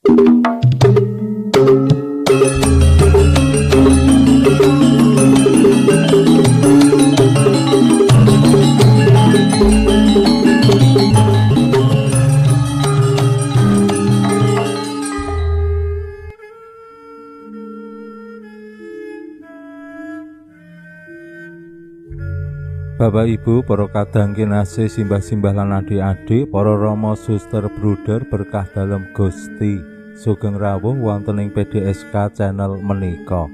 Bapak Ibu, para kadang kinasih, simbah-simbah lan adik-adik, para rama, suster, bruder, berkah dalem Gusti. Sugeng rawuh wonten ing PDSK channel menika.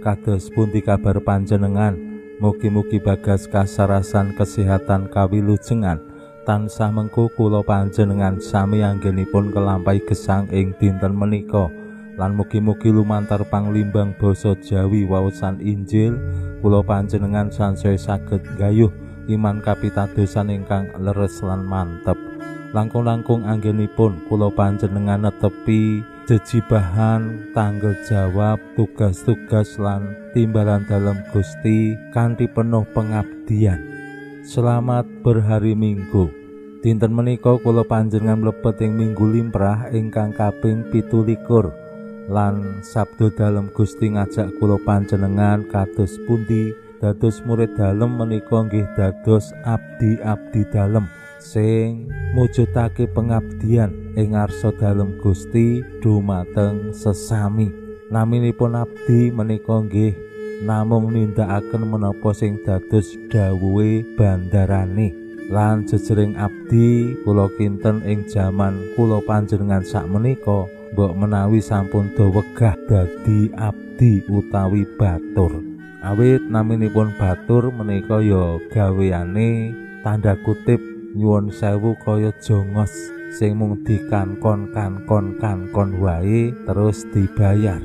Kados pundi kabar panjenengan? Mugi-mugi bagas kasarasan kesehatan kawilujengan. Tansah mengku kula panjenengan sami anggenipun kelampahi gesang ing dinten menika. Lan mugi-mugi lumantar panglimbang basa Jawi waosan Injil kula panjenengan sansaya saged gayuh iman kapitadosan ingkang leres lan mantep. Langkung-langkung anggenipun kula panjenengan netepi jejibahan tanggung jawab tugas-tugas lan timbalan dalem Gusti kanthi penuh pengabdian. Selamat berhari Minggu. Dinten menika kula panjenengan mlebet ing Minggu Limrah ingkang kaping 27. Lan sabda dalem Gusti ngajak kula panjenengan kados pundi dados murid dalem menika nggih dados abdi-abdi dalem sing mujudake pengabdian ing ngarsa dalem Gusti dumateng sesami. Naminipun abdi menika nggih namung nindakaken menapa sing dados dawuhe bandarane. Lan jejering abdi kula kinten ing jaman kula panjenengan sakmenika mbok menawi sampun do wegah dadi abdi utawi batur. Awit naminipun batur menika ya gaweane tanda kutip nyuwun sewu kaya jongos sing mung dikankon kankon kankon wae terus dibayar.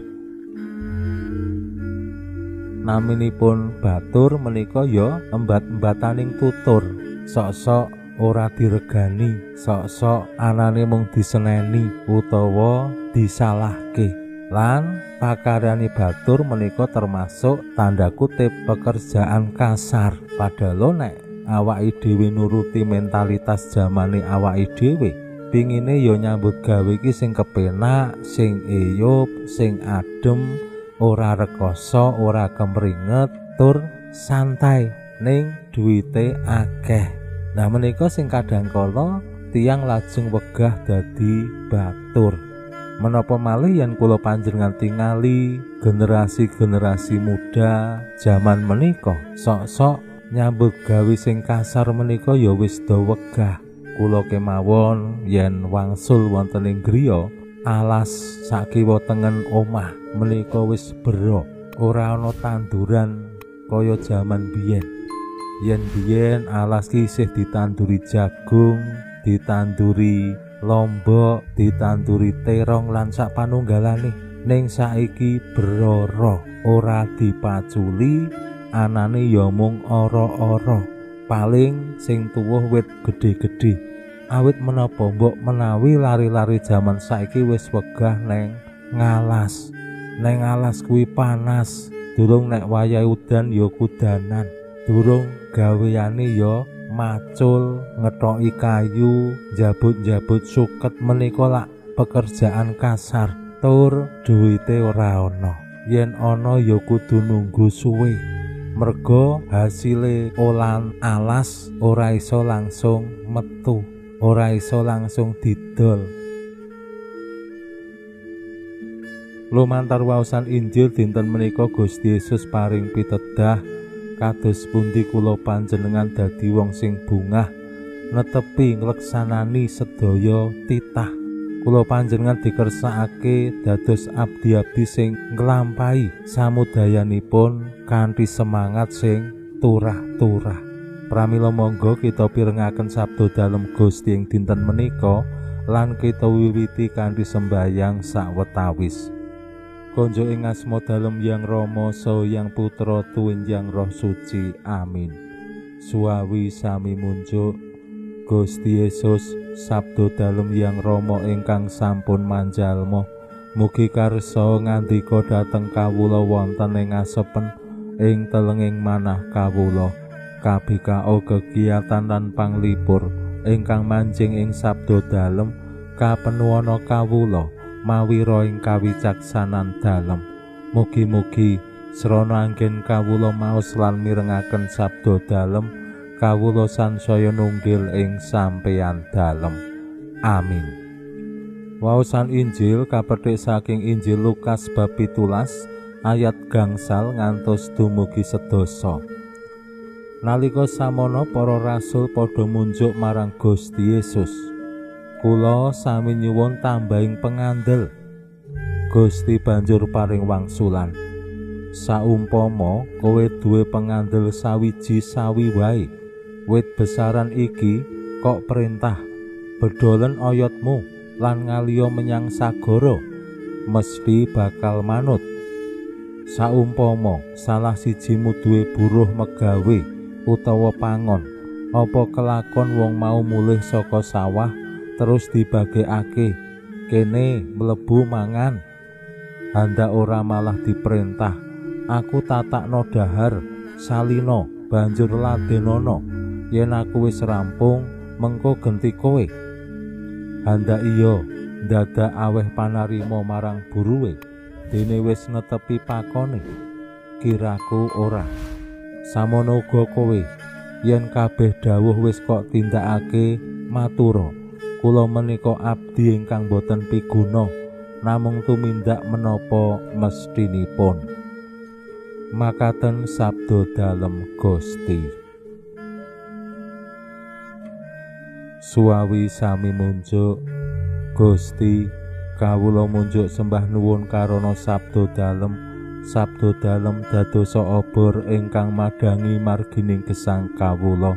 Naminipun batur menika ya embat-embataning tutur, sok-sok ora diregani, sok-sok anane mung diseneni utawa disalahke. Lan pakaryane batur menika termasuk tanda kutip pekerjaan kasar. Padahal nek awake dhewe nuruti mentalitas zamane awake dhewe, pingine ya nyambut gawe iki sing kepenak, sing eyup, sing adem, ora rekoso, ora kemringet, tur santai, ning duwite akeh. Nah menika sing kadang kala tiyang lajeng wegah dadi batur. Menapa malih yen kula panjenengan tingali generasi-generasi muda jaman menika sok-sok nyambut gawe sing kasar menika ya wis do wegah. Kula kemawon yen wangsul wonten ing griya, alas sakiwa tengen omah menika wis bero, ora ana tanduran kaya jaman biyen. Yen biyen alas ki isih ditanduri jagung, ditanduri lombok, ditanduri terong lan sak panunggalane. Ning saiki beroro, ora dipaculi, anane ya mung ora-ora. Paling sing tuwuh wit gedhe-gedhe. Awit menapa mbok menawi lari-lari jaman saiki wis wegah neng ngalas. Neng alas kuwi panas, durung nek wayahe udan ya kudanan. Durung gaweane ya macul, ngethoki kayu, njabut-njabut suket menika lak pekerjaan kasar, tur duwite ora ana. Yen ana ya kudu nunggu suwe. Merga hasile olan alas ora iso langsung metu, ora iso langsung didol. Lumantar waosan Injil dinten menika Gusti Yesus paring pitedah kados pundi kula panjenengan dadi wong sing bungah netepi ngleksanani sedaya titah. Kula panjenengan dikersakake dados abdi-abdi sing nglampahi samudayanipun kanthi semangat sing turah-turah. Pramila monggo kita pirengaken sabda dalem Gusti ing dinten menika lan kita wiwiti kanthi sembayang sawetawis. Konjo ing asma dalem Yang Rama saha Yang Putra tuwin Yang Roh Suci. Amin. Suwawi sami munjuk Gusti Yesus, sabda dalem Yang Rama ingkang sampun manjalma, mugi karsa ngandika dhateng kawula wonten ing asepen ing telenging manah kawula. Kabikao kegiatan lan panglipur ingkang manjing ing sabda dalem kapenuwana kawula mawira ing kawicaksanan dalem. Mugi-mugi srana anggen kawula maos lan mirengaken sabda dalem, kawula sansaya nunggil ing sampeyan dalem. Amin. Waosan Injil kapethik saking Injil Lukas bab 17 ayat 5 ngantos dumugi 10. Nalika samono para rasul padha munjuk marang Gusti Yesus. Kula sami nyuwun tambahing pengandel. Gusti banjur paring wangsulan. Saumpama kowe duwe pengandel sawiji sawi wae, wit besaran iki kok perintah bedolen oyotmu lan ngaliya menyang sagara, mesti bakal manut. Saumpama salah sijimu duwe buruh megawe utawa pangon, apa kelakon wong mau mulih saka sawah terus dibagekake kene mlebu mangan? Handa ora malah diperintah, aku tatakno dahar salino banjur ladenono, yen aku wis rampung mengko genti kowe. Handa iya dadak aweh panarima marang buruwe, dene wis netepi pakone. Kiraku ora. Samono uga kowe, yen kabeh dawuh wis kok tindakake matura, kula menika abdi ingkang boten piguna, namung tumindak menapa mestinipun. Makaten sabda dalem Gusti. Suwawi sami munjuk. Gusti, kawula munjuk sembah nuwun karana sabda dalem. Sabda dalem dadosa obor ingkang madhangi margining gesang kawula.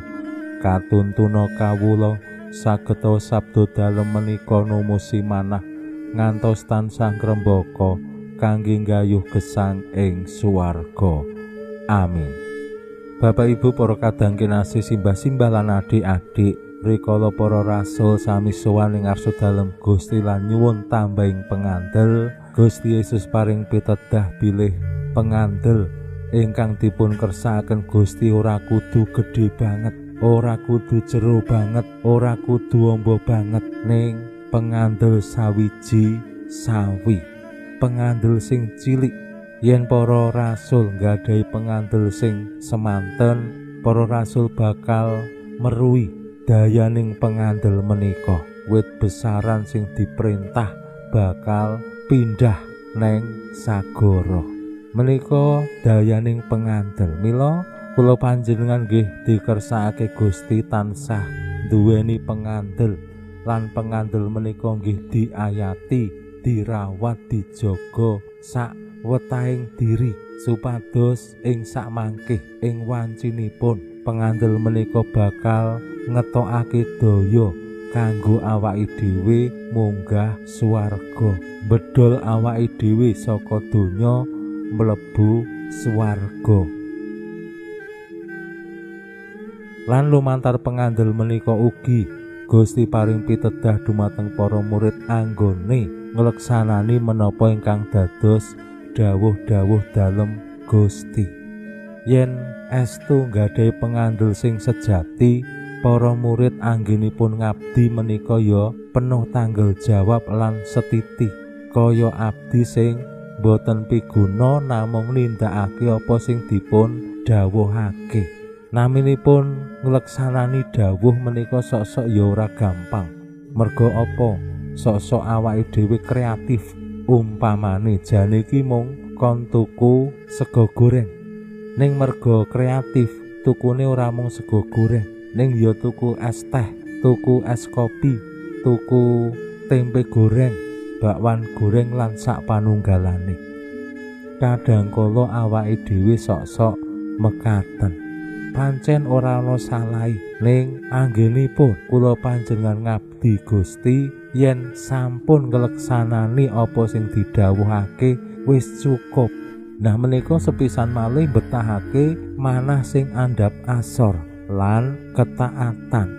Katuntuna kawula sageta sabda dalem menika numusi manah ngantos tansah ngrembaka kangge nggayuh gesang ing swarga. Amin. Bapak Ibu para kadang kinasih, simbah-simbah lan adik-adik, rikala para rasul sami sowan ing ngarsa dalem Gusti lan nyuwun tambahing pengandel, Gusti Yesus paring pitedah bilih pengandel ingkang dipun kersakaken Gusti ora kudu gedhe banget, ora kudu jero banget, ora kudu amba banget, ning pengandel sawiji sawi, pengandel sing cilik. Yen para rasul nggadahi pengandel sing semanten, para rasul bakal meruhi dayaning pengandel menika. Wit besaran sing diperintah bakal pindah neng sagara. Menika dayaning pengandel. Mila kula panjenengan nggih dikersakake Gusti tansah duweni pengandel, lan pengandel menika nggih diayati, dirawat, dijaga sak wetahing diri supados ing sakmangkih ing wancinipun pengandel menika bakal ngetokake daya kanggo awake dhewe munggah swarga, bedol awake dhewe saka donya mlebu swarga. Lan lumantar pengandel menika ugi Gusti paring pitedah dumateng para murid anggone ngleksanani menapa ingkang dados dawuh-dawuh dalem Gusti. Yen estu nggadahi pengandel sing sejati, para murid anggenipun ngabdi menika ya penuh tanggung jawab lan setiti, kaya abdi sing boten piguna namung nindakake apa sing dipun dawuhake. Naminipun ngleksanani dawuh menika sok-sok ya ora gampang. Merga apa? Sok-sok awake dhewe kreatif. Umpamane jane iki mung kon tuku sego goreng, ning merga kreatif tukune ora mung sego goreng, ning ya tuku es teh, tuku es kopi, tuku tempe goreng, bakwan goreng lan sak panunggalane. Kadang kala awake dhewe sok-sok mekaten. Pancen ora ana salahe, ning anggenipun kula panjenengan ngabdi Gusti yen sampun ngleksanani apa sing didhawuhake wis cukup. Nah menika sepisan malih betahake manah sing andhap asor lan ketaatan.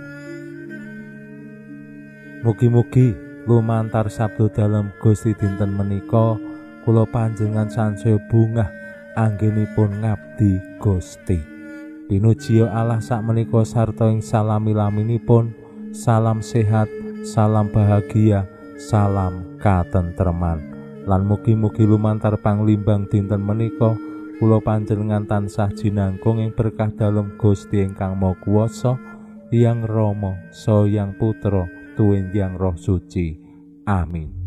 Mugi-mugi lumantar sabda dalem Gusti dinten menika kula panjenengan sansaya bungah anggenipun ngabdi Gusti. Pinuji Allah sakmenika sarta ing salami-laminipun. Salam sehat, salam bahagia, Salam katentreman. Lan mugi-mugi lumantar panglimbang dinten menika kula panjenengan tansah jinangkung ing berkah dalem Gusti ingkang Maha Kuwasa, Hyang Rama, Saha Hyang Putra, tuwin Hyang Roh Suci. Amin.